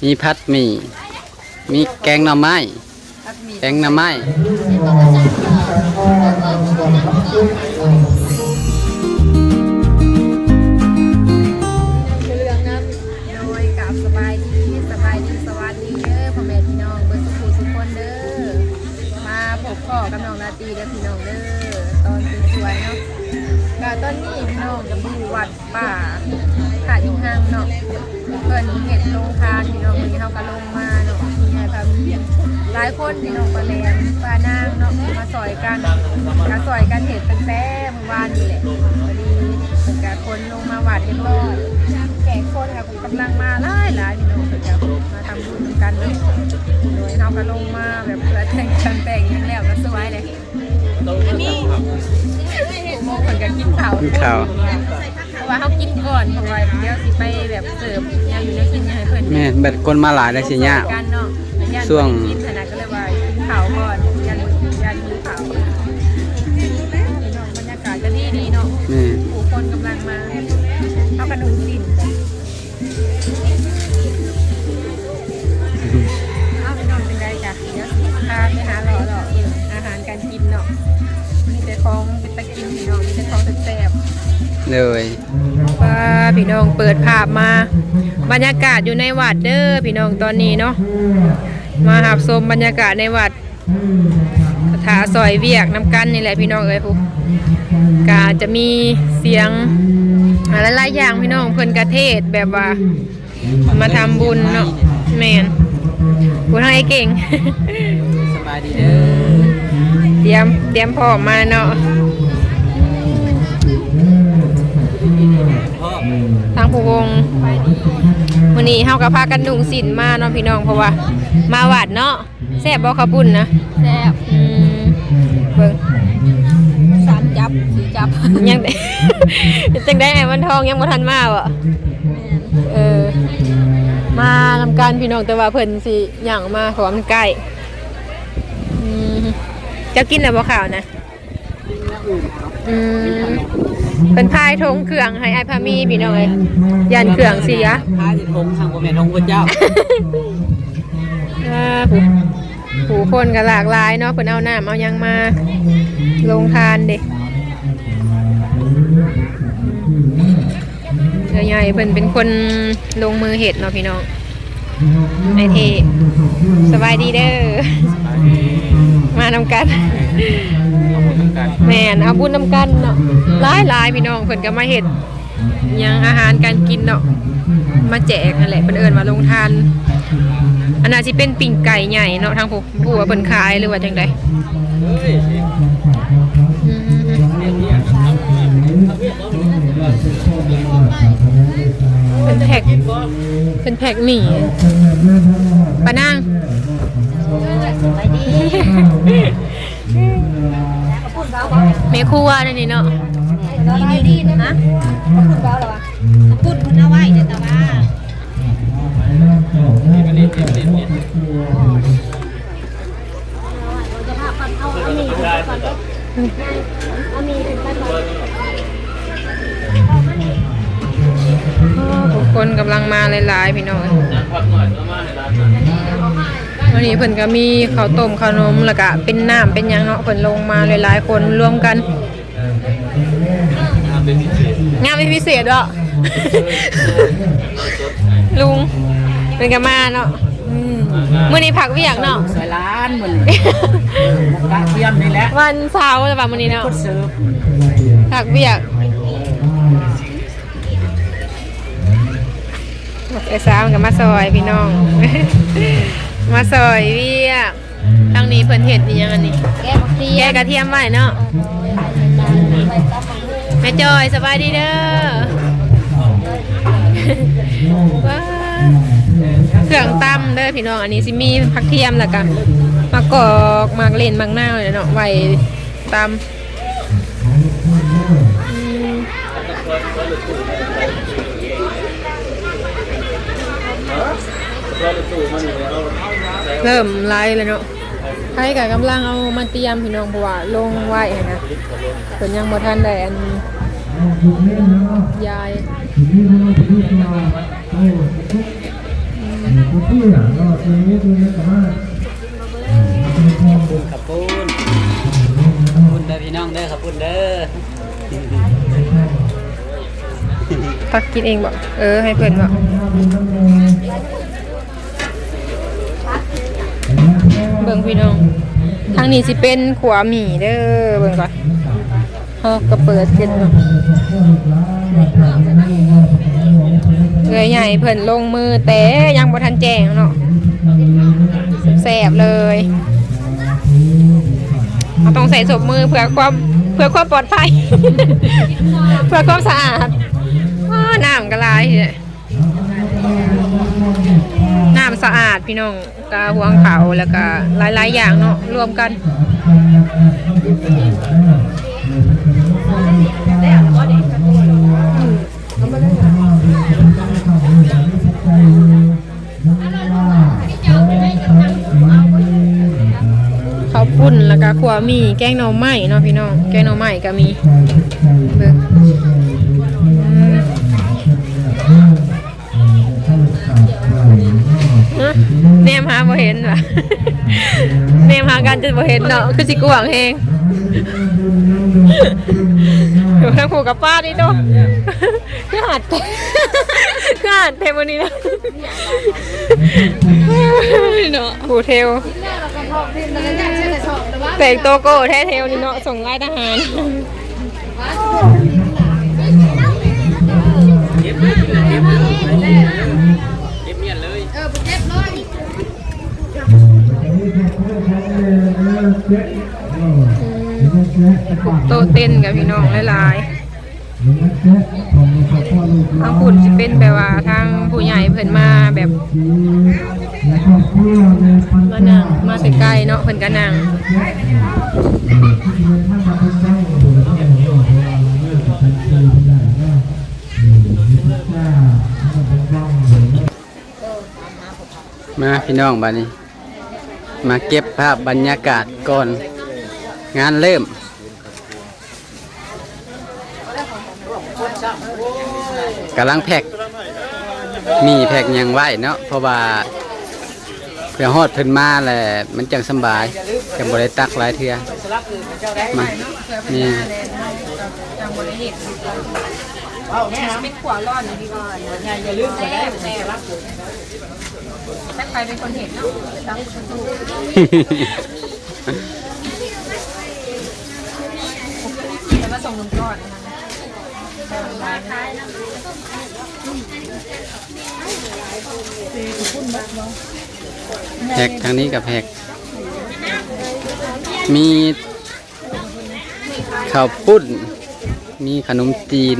ມີຜັດໝີ່ ມີແກງໜໍ່ໄມ້ ແກງໜໍ່ໄມ້. ໂດຍ ກາບສະບາຍດີ ສະບາຍດີ ສະຫວັດດີເດີ ພໍ່ແມ່ພີ່ນ້ອງເບິດສູ່ຜູ້ສູ່ຄົນເດີ. ມາພົບພໍ້ກັບນ້ອງລາຕີເດີພີ່ນ້ອງເດີ ຕອນສວຍໆເນາະ. ກະຕອນນີ້ພີ່ນ້ອງກະຢູ່ວັດ ປ່າ ພະອີງຮັງເນາະ ເພິ່ນເຮັດໂຮງທານພີ່ນ້ອງ. ມື້ນີ້ເຮົາກະລົງມາເນາະ ມີອ້າຍພາມີ ຫຼາຍຄົນພີ່ນ້ອງ ປ້າແຫຼມ ປ້ານາງເນາະ ມາຊ່ອຍກັນ ກະຊ່ອຍກັນເຮັດຕັ້ງແຕ່ມື້ວານນີ້ແຫຼະ. ພໍດີເພິ່ນກະຂົນລົງມາວັດຮຽບຮ້ອຍ ແຂກຄົນກະກຳລັງມາຫຼາຍໆ ພີ່ນ້ອງ ເພິ່ນກະມາທຳບຸນນຳກັນເນາະ. ໂດຍ ເຮົາກະລົງມາແບບເພື່ອແຕ່ງເຄື່ອງແຕ່ງຫຍັງແລ້ວກະສວຍເລີຍ. ອັນນີ້ ໂມງເພິ່ນກະກິນເຂົ້າ ກິນເຂົ້າ ເພາະວ່າເຮົາກິນກ່ອນ ເພາະວ່າດຽວຊິໄປແບບເສີບແນວຢູ່ແນວກິນຫຍັງໃຫ້ເພິ່ນ. ແມ່ນ ບັດຄົນມາຫຼາຍແລ້ວຊິຍາກ ຊ່ວງກິນຫັ້ນນະ ກະເລີຍວ່າກິນເຂົ້າກ່ອນ ຢ້ານ ຢ້ານຫິວເຂົ້າ. ພີ່ນ້ອງ ບັນຍາກາດກະດີໆເນາະ. ແມ່ນ ຜູ້ຄົນກຳລັງມາ ເຮົາກະນຸ່ງສິ້ນ. ເອົາ ພີ່ນ້ອງ ຈັ່ງໃດກະ ດຽວຊິພາໄປຫາເລາະໆເບິ່ງອາຫານການກິນເນາະ. ມີແຕ່ຂອງເປັນຕາກິນພີ່ນ້ອງ ມີແຕ່ຂອງແຊບໆ. ໂດຍ ປ້າ ພີ່ນ້ອງ ເປີດພາບມາ ບັນຍາກາດຢູ່ໃນວັດເດີພີ່ນ້ອງ ຕອນນີ້ເນາະ ມາຮັບຊົມບັນຍາກາດໃນວັດ ຖ້າຊ່ອຍວຽກນຳກັນນີ້ແຫຼະພີ່ນ້ອງເອີຍ. ພຸ້ນ ກະຈະມີສຽງຫຼາຍໆຢ່າງພີ່ນ້ອງ ເພິ່ນກະເທດແບບວ່າມາທຳບຸນເນາະ. ແມ່ນ ຜູ້ທາງອ້າຍເກັ່ງ ສະບາຍດີເດີ ຕຽມ ຕຽມພ້ອມມາເນາະ ທາງຜູ້ວົງ. ມື້ນີ້ເຮົາກະພາກັນນຸ່ງສິ້ນມາເນາະພີ່ນ້ອງ ເພາະວ່າມາວັດເນາະ. ແຊບບໍ່ເຂົ້າປຸ້ນນະ? ແຊບ ອືມ ເບິ່ງ ສາມຈັບ ສີ່ຈັບ ຍັງ ຈັ່ງໃດ ອ້າຍວັນທອງຍັງບໍ່ທັນມາບໍ່? ແມ່ນ ເອີ ມານຳກັນພີ່ນ້ອງ ແຕ່ວ່າເພິ່ນຊິຍ່າງອອກມາ ເພາະວ່າມັນໃກ້. ອືມ ເຈົ້າກິນແລ້ວບໍ່ເຂົ້ານະ? ອືມ ເພິ່ນພາຍຖົງເຄື່ອງໃຫ້ອ້າຍພາມີພີ່ນ້ອງເອີຍ ຢ້ານເຄື່ອງເສຍ. ພາຍຖົງ ທາງບໍ່ແມ່ນຖົງພະເຈົ້າ. ອ່າ ຜູ້ ຜູ້ຄົນກະຫຼາກຫຼາຍເນາະ ເພິ່ນເອົານ້ຳເອົາຫຍັງມາລົງທານເດ້. ເອື້ອຍໃຫຍ່ເພິ່ນເປັນຄົນລົງມືເຮັດເນາະພີ່ນ້ອງ. ອ້າຍເທ່ ສະບາຍດີເດີ ສະບາຍດີ ມານຳກັນ ເອົາບຸນນຳກັນ ແມ່ນ ເອົາບຸນນຳກັນເນາະ. ຫຼາຍໆ ພີ່ນ້ອງ ເພິ່ນກະມາເຮັດຫຍັງ ອາຫານການກິນເນາະ ມາແຈກຫັ້ນແຫຼະ ເພິ່ນເອີ້ນວ່າໂຮງທານ. ອັນໜ້າຊິເປັນປີ້ງໄກ່ໃຫຍ່ເນາະ ທາງຜູ້ ບໍ່ຮູ້ວ່າເພິ່ນຂາຍ ຫຼືວ່າຈັ່ງໃດ. ອືມ ເພິ່ນແພັກ ເພິ່ນແພັກໝີ່ ປ້ານາງ ສະບາຍດີ ແມ່ຄົວເດ້ນີ້ເນາະ. ແມ່ນ ຢູ່ນີ້ນະ ເອົາປຸ້ນເພິ່ນເອົາໄວ້ເດ້ ແຕ່ວ່າ ໂອ້ ຄົນກຳລັງມາຫຼາຍໆ ພີ່ນ້ອງເອີຍ. ມື້ນີ້ເພິ່ນກະມີເຂົ້າຕົ້ມເຂົ້າໜົມ ແລ້ວກະເປັນນ້ຳເປັນຫຍັງເນາະ ເພິ່ນລົງມາຫຼາຍໆ ຄົນລວມກັນ. ງາມເປັນພິເສດເນາະ ລຸງເພິ່ນກະມາເນາະ. ອືມ ມື້ນີ້ພັກວຽກເນາະ ຊ່ອຍຫຼານມື້ນີ້ ກະທຽມນີ້ແຫຼະ ວັນເສົາແລ້ວວ່າມື້ນີ້ເນາະ ພັກວຽກ. ເອື້ອຍສາວກະມາຊ່ອຍພີ່ນ້ອງ ມາຊ່ອຍວຽກ. ທາງນີ້ເພິ່ນເຮັດອີ່ຫຍັງອັນນີ້? ແກະໝາກທຽມ ແກະກະທຽມໄວ້ເນາະ. ແມ່ຈອຍ ສະບາຍດີເດີ. ວ້າ ເຄື່ອງຕຳເດີພີ່ນ້ອງ ອັນນີ້ຊິມີຜັກທຽມ ແລ້ວກະໝາກກອກ ໝາກເລັ່ນ ໝາກນາວນີ້ເນາະ ໄວ້ຕຳ. ອືມ ເລີ່ມຫຼາຍແລ້ວເນາະ ໃຜກະກຳລັງເອົາມາຕຽມພີ່ນ້ອງ ເພາະວ່າລົງໄວ້ຫັ້ນນະ ເພິ່ນຍັງບໍ່ທັນໄດ້ອັນ ຍ້າຍ. ອືມ ເພື່ອເນາະ ເຊິ່ງເຮັດຢູ່ໃນຕະຫຼາດ ເອີ ເປັນຂອງບຸນ ຂອບຄຸນ ຂອບຄຸນເດີພີ່ນ້ອງເດີ ຂອບຄຸນເດີ ຕັກກິນເອງບໍ? ເອີ ໃຫ້ເພິ່ນບໍ? ເບິ່ງພີ່ນ້ອງ ທາງນີ້ຊິເປັນຂົ້ວໝີ່ເດີ ເບິ່ງກ່ອນ ເຮົາກໍເປີດກິນເນາະ ເອື້ອຍໃຫຍ່ເພິ່ນລົງມືແຕ່ຍັງບໍ່ທັນແຈ້ງເນາະ ແຊບເລີຍ ເຮົາຕ້ອງໃສ່ສົບມືເພື່ອຄວາມ ເພື່ອຄວາມປອດໄພ ເພື່ອຄວາມສະອາດ ອ້າ ນ້ຳກໍຫຼາຍແທ້ ນ້ຳສະອາດພີ່ນ້ອງ ກະຫວງເຂົ້າ ແລ້ວກະຫຼາຍໆຢ່າງເນາະ ລວມກັນ ເຂົ້າປຸ້ນ ແລ້ວກະຂົ້ວໝີ່ ແກງໜໍ່ໄມ້ເນາະພີ່ນ້ອງ ແກງໜໍ່ໄມ້ກະມີ ເບິ່ງ ອືມ ແນມຫາບໍ່ເຫັນຫວາ ແນມຫາກັນຈົນບໍ່ເຫັນເນາະ ຄືຊິກວ້າງແຮງ ຢູ່ທາງຜູ້ກັບປ້ານີ້ໂຕ ຄືຫັດແທ້ ຄືຫັດແທ້ມື້ນີ້ນະ ເນາະ ຜູ້ເທວ ແຕ່ງໂຕໂກ້ແທ້ເທວນີ້ເນາະ ສົ່ງລາຍທະຫານ ໂຕະເຕັ້ນກັບພີ່ນ້ອງຫຼາຍໆ ທາງພຸ້ນຊິເປັນແບບວ່າທາງຜູ້ໃຫຍ່ເພິ່ນມາແບບ ມານັ່ງ ມາແຕ່ໄກເນາະ ເພິ່ນກະນັ່ງ ມາພີ່ນ້ອງ ບາດນີ້ມາເກັບພາບບັນຍາກາດກ່ອນງານເລີ່ມ. ກຳລັງແພັກໝີ່ແພັກຫຍັງໄວ້ເນາະ ເພາະວ່າເພື່ອຮອດເພິ່ນມາແລ້ວມັນຈັ່ງສຳບາຍ ຈັ່ງບໍ່ໄດ້ຕັກຫຼາຍເທື່ອ ມາ ນີ້ ເປັນຂົວຮ້ອນດີກວ່າ ແຊບ ແຊບ ແຕ່ໃຜເປັນຄົນເຮັດເນາະ ແລ້ວມາສົ່ງນຳກ່ອນ ແພັກທາງນີ້ກໍແພັກ ມີເຂົ້າປຸ້ນ ມີຂະໜົມຈີນ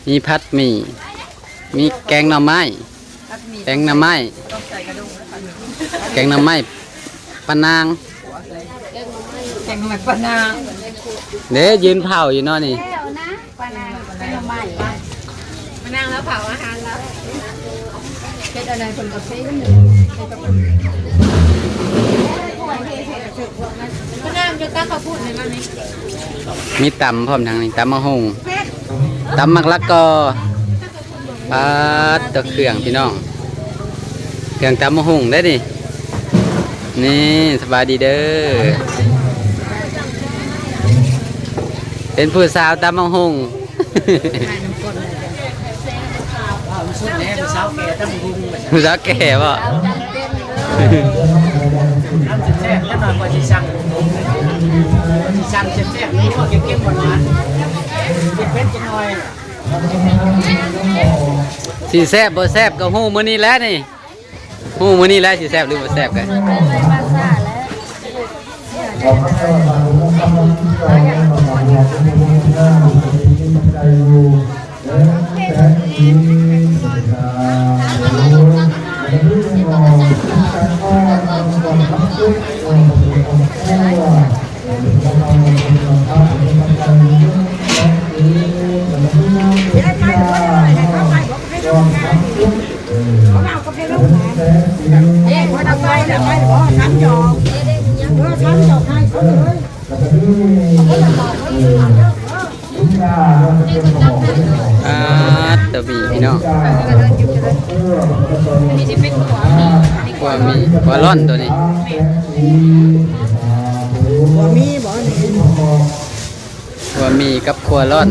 ມີຜັດໝີ່ ມີແກງໜໍ່ໄມ້ ແກງໜໍ່ໄມ້ ແກງໜໍ່ໄມ້ປານາງ ແກງໜໍ່ໄມ້ປານາງ ເດ້ ຢືນເຜົາຢູ່ເນາະນີ້ ປານາງ ແກງໜໍ່ໄມ້ ປານາງລາວເຜົາອາຫານລາວ ເຮັດອັນໃດເພິ່ນກໍເຊ ປານາງຈະຕັກເຂົ້າປຸ້ນໃຫ້ມັນນີ້ ມີຕຳພ້ອມທັງນີ້ ຕຳໝາກຫຸ່ງ ຕຳໝາກລະກໍ ປາດ ຕົວເຄື່ອງພີ່ນ້ອງ ເຄື່ອງຕຳໝາກຫຸ່ງເດ້ນີ້ ນີ້ ສະບາຍດີເດີ ເປັນຜູ້ສາວຕຳໝາກຫຸ່ງ ຜູ້ສາວແກ່ບໍ່? ຕຳແຊບໆ ຈັກໜ່ອຍຂ້ອຍຊິສັ່ງ ຊິສັ່ງແຊບໆ ເຄັມໆ ຫວານໆ ເຜັດໆ ຈັກໜ່ອຍ. ຊິແຊບບໍ່ແຊບກໍຮູ້ມື້ນີ້ແຫຼະນີ້ ຮູ້ມື້ນີ້ແຫຼະ ຊິແຊບຫຼືບໍ່ແຊບກໍ. ປາດ ຕົວໝີ່ພີ່ນ້ອງ ມີຊິເປັນຂົວໝີ່ ຂົວໝີ່ ຂົວລ່ອນຕົວນີ້ ຂົວໝີ່ບໍ່ນີ້ ຂົວໝີ່ກັບຂົວລ່ອນ.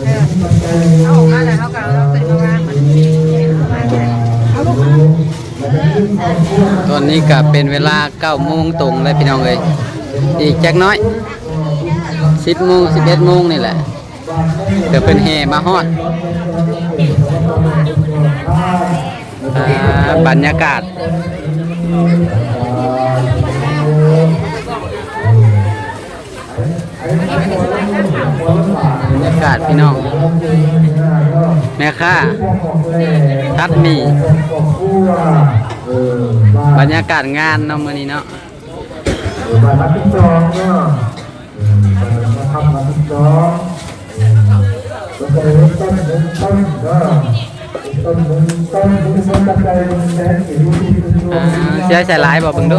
ເອີ ເອົາອອກມາແລ້ວເຮົາກໍເອົາຂຶ້ນມາວາງມັນ ເອົາລົງມາ ຕອນນີ້ກໍເປັນເວລາເກົ້າໂມງຕົງແລ້ວພີ່ນ້ອງເອີຍ ອີກຈັກໜ້ອຍ ສິບໂມງ ສິບເອັດໂມງນີ້ແຫຼະ ເພື່ອເພິ່ນແຫ່ມາຮອດ. ອ່າ ບັນຍາກາດ ບັນຍາກາດພີ່ນ້ອງ ແມ່ຄ້າຕັດໝີ່ ບັນຍາກາດງານເນາະ ມື້ນີ້ເນາະ. ເອີ ບາດນັບທີສອງເນາະ ເອີ ບາດນັບທີສອງ ເອີ ເພິ່ນກໍໄດ້ເຮັດຕົ້ນໜຶ່ງຕົ້ນເນາະ ຕົ້ນໜຶ່ງຕົ້ນ ມີເງິນປັດໄຈໜຶ່ງແສນກີບຢູ່ທີ່ເພິ່ນ ອ່າ ເສຍໃສ່ຫຼາຍບໍ່ ເບິ່ງດູ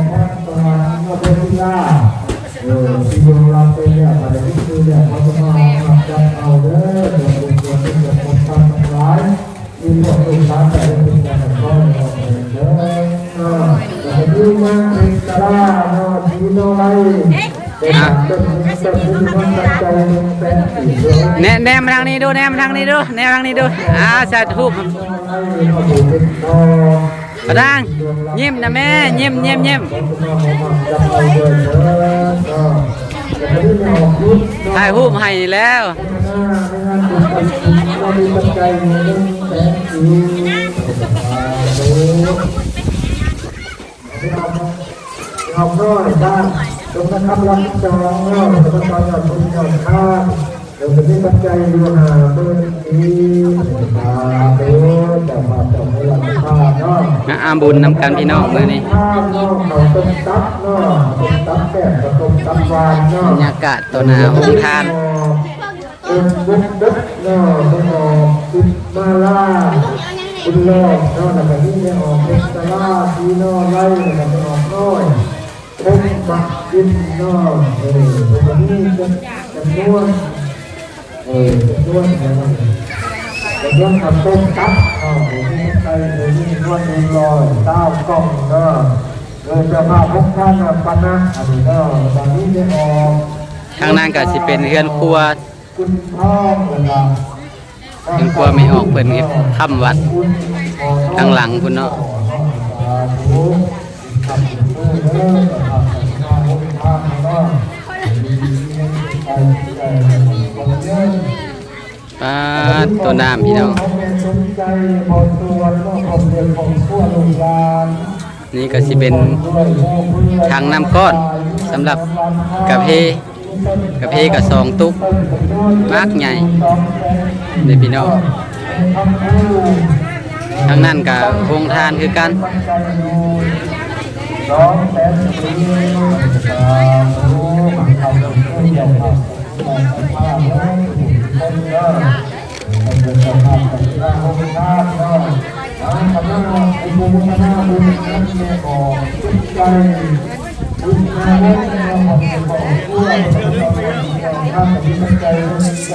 ເອີ ທີ່ລວງລັບໄປແລ້ວ ບັດນີ້ຄືແລ້ວ ເຂົາຈະມາຮັບຈັດເອົາເດີ ເດີ ເດີ ເດີ ເດີ ເດີ ເດີ ທັງຫຼາຍ ມີພວກລູກຫຼານໄດ້ເປັນການສະທ້ອນອອກເອງເດີ ເອີ ແລ້ວກໍມີນາງເພັນສາລາເນາະ ສີໂນໄລ ເປັນເປັນເປັນປັດໄຈໜຶ່ງແສນກີບເດີ ແນ ແນມມາທາງນີ້ດູ ແນມມາທາງນີ້ດູ ແນມທາງນີ້ດູ ອ່າ ສາທຸ ປະດາງ ຍິ້ມນະແມ່ ຍິ້ມ ຍິ້ມ ຍິ້ມ ຖ່າຍຮູບໃຫ້ແລ້ວ. ເອົານ້ອຍບ້ານ ຕົງນະຄຳລັກສອງເນາະ ແລ້ວກໍຊອຍຍອດບຸນຍອດທານ ເອີ ກໍມີປັດໄຈຢູ່ຫ້າໝື່ນກີບ ສາທຸ ເຈົ້າພາບເຈົ້າພະລັງຄາເນາະ ມາອາບຸນນຳກັນພີ່ນ້ອງມື້ນີ້ ພາບເນາະ ເຂົ້າຕົ້ມຕັບເນາະ ຕົ້ມຕັບແຊບ ເຂົ້າຕົ້ມຕັບຫວານເນາະ ບັນຍາກາດຕໍ່ໜ້າໂຮງທານ ເອີ ບຸກເດັກເນາະ ເພິ່ນອອກສິບມາລາ ບຸນຫຼອກເນາະ ແລ້ວກໍມີແມ່ອອກເພັນສາລາ ສີໂນໄລ ແລ້ວກໍແມ່ອອກນ້ອຍ ພົມມະອິນເນາະ ເອີ ເພິ່ນກໍມີຈຳ ຈຳນວນ ເອີ ຈຳນວນ ຈຳນວນເຂົ້າຕົ້ມຕັບເນາະ ເອີ ມີໄກ່ ເອີ ມີຈຳນວນໜຶ່ງຮ້ອຍຊາວກ່ອງເນາະ ເອີ ເຈົ້າພາບວົງທານນະປະນະ ອັນນີ້ເນາະ ຕອນນີ້ໄດ້ອອກ ທາງນັ້ນກໍຊິເປັນເຮືອນຄົວ ຄຸນທອງ ແລ້ວກໍ ເຮືອນຄົວແມ່ອອກເພິ່ນເຮັດຄ້ຳວັດ ທາງຫຼັງພຸ້ນເນາະ. ປາດ ໂຕນ້ຳພີ່ນ້ອງ ນີ້ກໍຊິເປັນຖັງນ້ຳກ້ອນສຳລັບກາເຟ ກາເຟກໍສອງຕຸກ ບັກໃຫຍ່ເດ້ພີ່ນ້ອງ. ທາງນັ້ນກໍໂຮງທານຄືກັນ.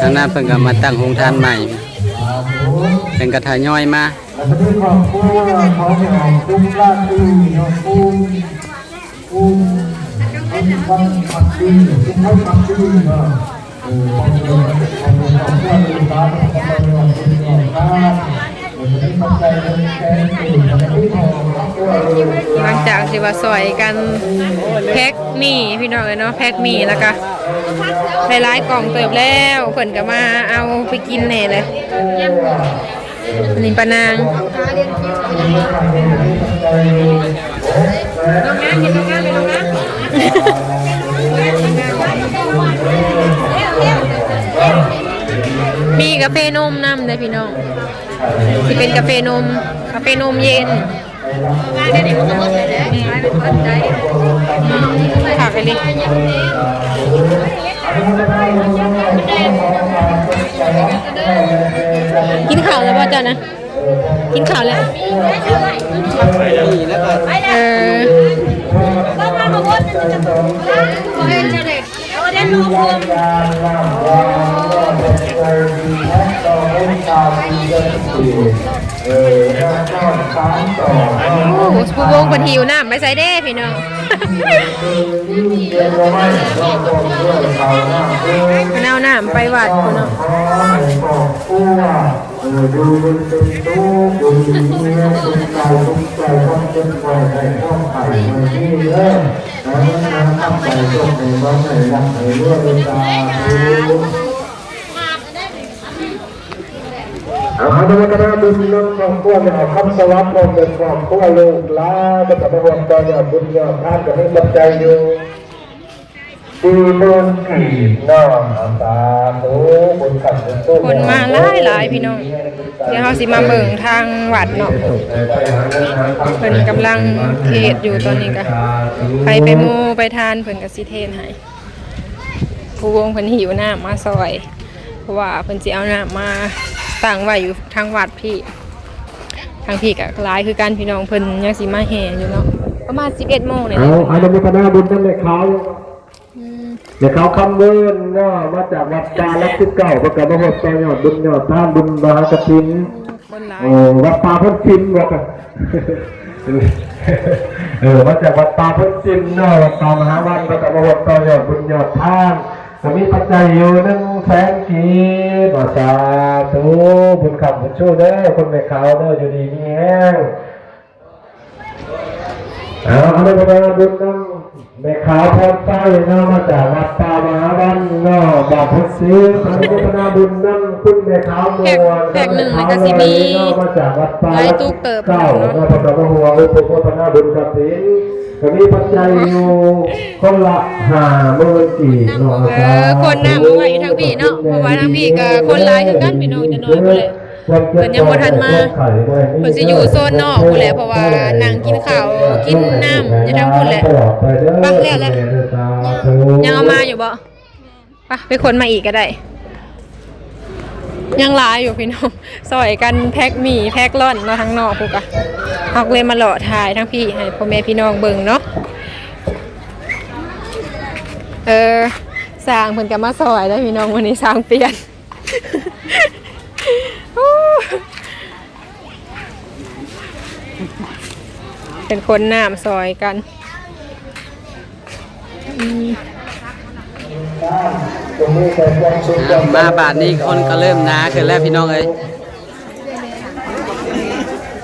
ທາງນັ້ນເພິ່ນກໍມາຕັ້ງໂຮງທານໃໝ່ ເພິ່ນກໍທະຍອຍມາ. ແລ້ວກໍມີຄອບຄົວຂອງແມ່ອອກ ກຸ່ມລາຕີເນາະ ກຸ່ມ ກຸ່ມ ກຸ່ມພັກດີ ກຸ່ມໄທພັກດີເນາະ ເອີ ຄອບຄົວ ຄອບຄົວລູກຫຼານ ຄອບຄົວເນາະ ເປັນຍອດທານ ເອີ ກໍໄດ້ປັດໄຈເງິນແສນກີບ ແລ້ວກໍມີຄອບຄົວ ຫຼັງຈາກທີ່ວ່າຊ່ອຍກັນແພັກໝີ່ ພີ່ນ້ອງເອີຍເນາະ ແພັກໝີ່ ແລ້ວກໍໄດ້ຫຼາຍກ່ອງເຕີບແລ້ວ ເພິ່ນກໍມາເອົາໄປກິນແດ່ເລີຍ. ອັນນີ້ປານາງ ມີກາເຟນົມນຳເດ້ພີ່ນ້ອງ ຊິເປັນກາເຟນົມ ກາເຟນົມເຢັນ. ຄັກອີ່ຫຼີ. ກິນເຂົ້າແລ້ວບໍ່ເຈົ້ານະ? ກິນເຂົ້າແລ້ວ. ເອີ. ແລະລູກໂຮມ ໂອ້ ຜູ້ວົງເພິ່ນຫິ້ວນ້ຳໄປໃສ່ເດ້ພີ່ນ້ອງ ເພິ່ນເອົານ້ຳໄປວັດພຸ້ນເນາະ. ເອີ ຢູ່ເປັນສຸກ ຢູ່ດີມີແຮງ ສຸກກາຍສຸກໃຈ ຄວາມເຈັບບໍ່ໃຫ້ໄດ້ ຄວາມໄຂ້ບໍ່ໃຫ້ມີເດີ ໃຫ້ມັນຫານຳໄປ ໂຊກໃຫ້ໝານ ໃຫ້ລ່ຳໃຫ້ລວຍ ສາທຸ. ອະນຸໂມທະນາບຸນນຳຄອບຄົວແມ່ເຖົ້າຄຳສະຫວັດ ພ້ອມດ້ວຍຄອບຄົວລູກຫຼານ ເພິ່ນກະມາຮ່ວມຕໍ່ຍອດບຸນຍອດທານ ກະມີປັດໄຈຢູ່ ສີ່ໝື່ນກີບເນາະ ສາທຸ ບຸນຄັນບຸນຊູ ຄົນມາຫຼາຍໆ ພີ່ນ້ອງ ດຽວເຮົາຊິມາເບິ່ງທາງວັດເນາະ ເພິ່ນກຳລັງເທດຢູ່ຕອນນີ້ກະ ໃຜໄປໂມໄປທານເພິ່ນກະຊິເທດໃຫ້ ຜູ້ວົງເພິ່ນຫິ້ວນ້ຳມາຊ່ອຍ ເພາະວ່າເພິ່ນຊິເອົານ້ຳມາຕັ້ງໄວ້ຢູ່ທາງວັດພີ້ ທາງພີ້ກະຫຼາຍຄືກັນພີ່ນ້ອງ ເພິ່ນຍັງຊິມາແຫ່ຢູ່ເນາະ ປະມານສິບເອັດໂມງນີ້ແຫຼະ ເອົາ ອະນຸໂມທະນາບຸນນຳແມ່ຂາວ ອືມ ແມ່ຂາວຄຳເວີນເນາະ ມາຈາກວັດປ່າຫຼັກສິບເກົ້າ ເພິ່ນກະມາຮ່ວມຕໍ່ຍອດບຸນຍອດທານ ບຸນມະຫາກະຖິນ ຄົນຫຼາຍ ເອີ ວັດປ່າໂພນສິມ ວ່າກັນ ເອີ ມາຈາກວັດປ່າໂພນສິມເນາະ ວັດປ່າມະຫາວັນ ເພິ່ນກະມາຮ່ວມຕໍ່ຍອດບຸນຍອດທານ ກະມີປັດໄຈຢູ່ໜຶ່ງແສນກີບ ສາທຸ ບຸນຄ້ຳບຸນຊູເດີ ຄຸນແມ່ຂາວເດີ ຢູ່ດີມີແຮງ. ເອົາ ອະນຸໂມທະນາບຸນນຳແມ່ຂາວພອນໄຊເນາະ ມາຈາກວັດປ່າມະຫາວັນເນາະ ບ້ານໂພນສິມ ອະນຸໂມທະນາບຸນນຳຄຸນແມ່ຂາວມ່ວນ ແພັກໜຶ່ງນີ້ກະຊິມີເນາະ ມາຈາກວັດປ່າຫຼັກສິບເກົ້າເນາະ ເພິ່ນກະມາຮ່ວມອະນຸໂມທະນາບຸນກະຖິນ ກະມີປັດໄຈຢູ່ຄົນລະຫ້າໝື່ນກີບເນາະ ເອີ ຄົນນຳເອົາໄວ້ຢູ່ທາງພີ້ເນາະ ເພາະວ່າທາງພີ້ກະຄົນຫຼາຍຄືກັນພີ່ນ້ອງ ຈະໜ້ອຍພຸ້ນແຫຼະ. ເພິ່ນຍັງບໍ່ທັນມາ ເພິ່ນຊິຢູ່ໂຊນນອກພຸ້ນແຫຼະ ເພາະວ່ານັ່ງກິນເຂົ້າກິນນ້ຳຢູ່ທາງພຸ້ນແຫຼະ. ໄປແລ້ວແຫຼະ ຍັງເອົາມາຢູ່ບໍ່? ໄປ ໄປຂົນມາອີກກະໄດ້ ຍັງຫຼາຍຢູ່ພີ່ນ້ອງ ຊ່ອຍກັນແພັກໝີ່ແພັກລ່ອນເນາະ ທາງນອກພຸ້ນກະ ເຮົາກະເລີຍມາເລາະຖ່າຍທາງພີ້ໃຫ້ພໍ່ແມ່ພີ່ນ້ອງເບິ່ງເນາະ. ເອີ ຊ່າງເພິ່ນກະມາຊ່ອຍແລ້ວພີ່ນ້ອງ ມື້ນີ້ຊ່າງປ່ຽນ ເປັນຄົນນ້ຳຊ່ອຍກັນ ອືມ ມາບາດນີ້ຄົນກະເລີ່ມໜາຂຶ້ນແລ້ວພີ່ນ້ອງເອີຍ.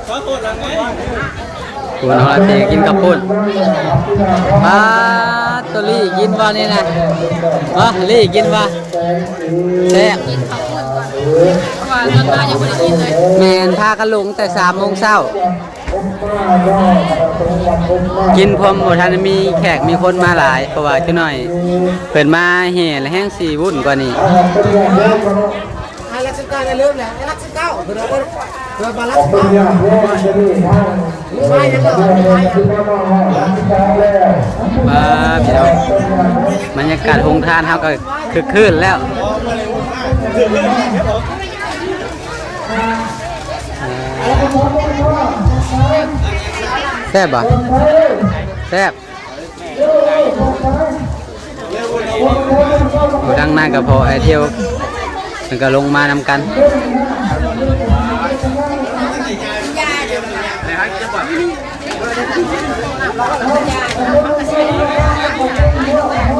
ພຸ້ນ ເຮົາລະເຕະກິນເຂົ້າປຸ້ນ ປາດ ໂຕລີ້ກິນບໍ່ນີ້ນະ? ຮະ ລີ້ກິນບໍ່? ແຊບ ແມ່ນ ພາກັນລົງແຕ່ສາມໂມງເຊົ້າ ກິນພ້ອມ ບໍ່ທັນມີແຂກມີຄົນມາຫຼາຍ ເພາະວ່າຈັກໜ້ອຍເພິ່ນມາແຫ່ແລ້ວແຮ່ງຊິວຸ້ນກວ່ານີ້. ປາດ ພີ່ນ້ອງ ບັນຍາກາດໂຮງທານເຮົາກະຄຶກຄື້ນແລ້ວ. ແຊບບໍ່? ແຊບ. ໂອ້ ທາງນັ້ນກະພໍ່ອ້າຍທ່ຽວ ເພິ່ນກະລົງມານຳກັນ.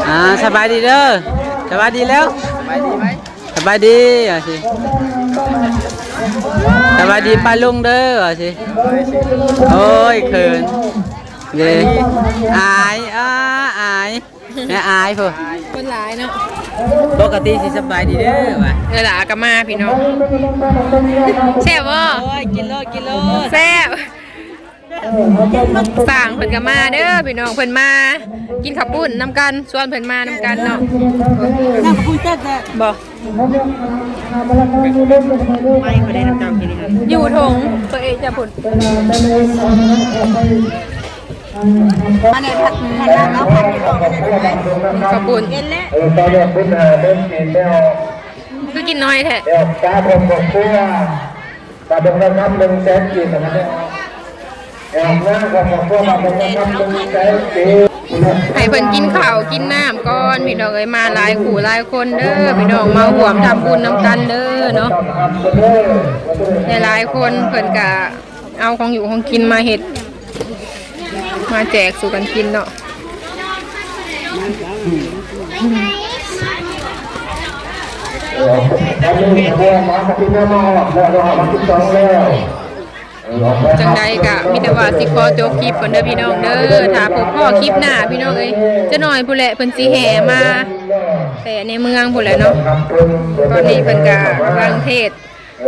ອ່າ ສະບາຍດີເດີ ສະບາຍດີແລ້ວ ສະບາຍດີ ວ່າຊິ ສະບາຍດີປ້າລຸງເດີ ວ່າຊິ. ໂອ້ຍ ເຂີນເດ້ ອາຍ ອາ ອາຍ ແມ່ອາຍພຸ້ນ ຄົນຫຼາຍເນາະ. ປົກກະຕິຊິສະບາຍດີເດີວ່າ ເອີ ຫຼາກະມາພີ່ນ້ອງ. ແຊບບໍ່? ໂອ້ຍ ກິນໂລດ ກິນໂລດ ແຊບ. ຊ່າງເພິ່ນກະມາເດີພີ່ນ້ອງ ເພິ່ນມາກິນເຂົ້າປຸ້ນນຳກັນ ຊວນເພິ່ນມານຳກັນເນາະ. ນ້ຳເຂົ້າປຸ້ນແຊບແທ້ ບໍ່? ຢູ່ຖົງຕົວເອງຈ້ະພຸ້ນ. ມາໃນຜັດ ຜັດນ້ຳເນາະ ຜັດຢູ່ບໍ່? ເຂົ້າປຸ້ນ ເຫັນແລ້ວ ຄືກິນໜ້ອຍແທ້. ບາດດວງລະຄຳໜຶ່ງແສນກີບ ບາດດວງລະຄຳໜຶ່ງແສນກີບ. ໃຫ້ເພິ່ນກິນເຂົ້າກິນນ້ຳກ່ອນພີ່ນ້ອງເອີຍ. ມາຫຼາຍຄູ່ຫຼາຍຄົນເດີພີ່ນ້ອງ ມາຮ່ວມທຳບຸນນຳກັນເດີເນາະ. ຫຼາຍໆຄົນເພິ່ນກະເອົາຂອງຢູ່ຂອງກິນມາເຮັດ ມາແຈກສູ່ກັນກິນເນາະ. ຈັ່ງໃດກະມີແຕ່ວ່າຊິຂໍຈົບຄລິບກ່ອນເດີພີ່ນ້ອງເດີ. ຖ້າພົບພໍ້ຄລິບໜ້າພີ່ນ້ອງເອີຍ ຈັກໜ້ອຍພຸ້ນແຫຼະ ເພິ່ນຊິແຫ່ມາແຕ່ໃນເມືອງພຸ້ນແຫຼະເນາະ. ຕອນນີ້ເພິ່ນກະກຳລັງເທດ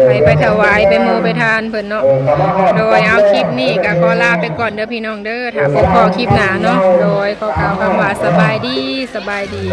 ໄປ ໄປຖວາຍ ໄປໂມໄປທານເພິ່ນເນາະ. ໂດຍ ເອົາ ຄລິບນີ້ກະຂໍລາໄປກ່ອນເດີພີ່ນ້ອງເດີ. ຖ້າພົບພໍ້ຄລິບໜ້າເນາະ. ໂດຍ ຂໍກ່າວຄຳວ່າສະບາຍດີ ສະບາຍດີ.